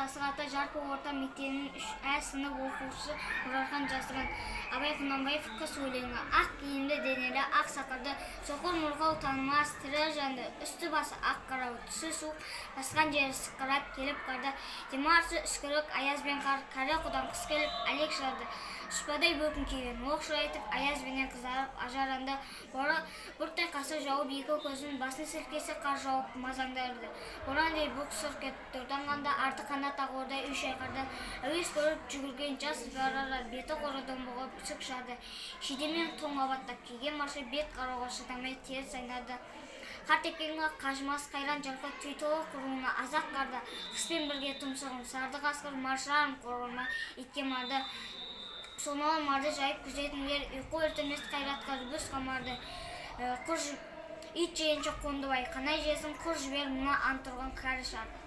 Асық ата жалпы орта мектебінің 3 ә сынып оқушысы Нұрархан жазған Абай Құнанбаев «Қыс» өлеңі. Ақ киімді денелі, ақ сақалды, соқыр, мылқау танымас тірі жанды. Үсті басы ақ қарау, түсі суық, басқан жері сықырап келіп қарды. Демарысы үскірік аяз бен қар, кәрі құдаң қыс келіп әлек шығарды. Ұшпадай бөркін киген, оқшайтып аязбенен қызарып ажаранды. Бұрттай қасы жауып екі көзін, басын сілкесе қар жауып мазаңдарды. Борандай бұлт сырқ етіп дорданғанда, арты қанат ақорда үй шайқарды. Әуес көріп жүгірген жас барар, беті құры домбығып үсік жарды. Шидемен тоң қабаттап киген марша бет қарауға шыдамай теріс айнарды. Қар тепкенге қажымас қайран жылқы тұйтылы құруына азақ қарды. Қыспен бірге тұмсығын сарды қасқыр, маршырарын қорғырма итке марды. Сонау марды жайып күзетіңдер, ұйқы өлтірмес қайратқа бүс қамарды. Құр ит жегенше қондыбай қанай жесін, құр жібер мына ант ұрған кәрі шарды.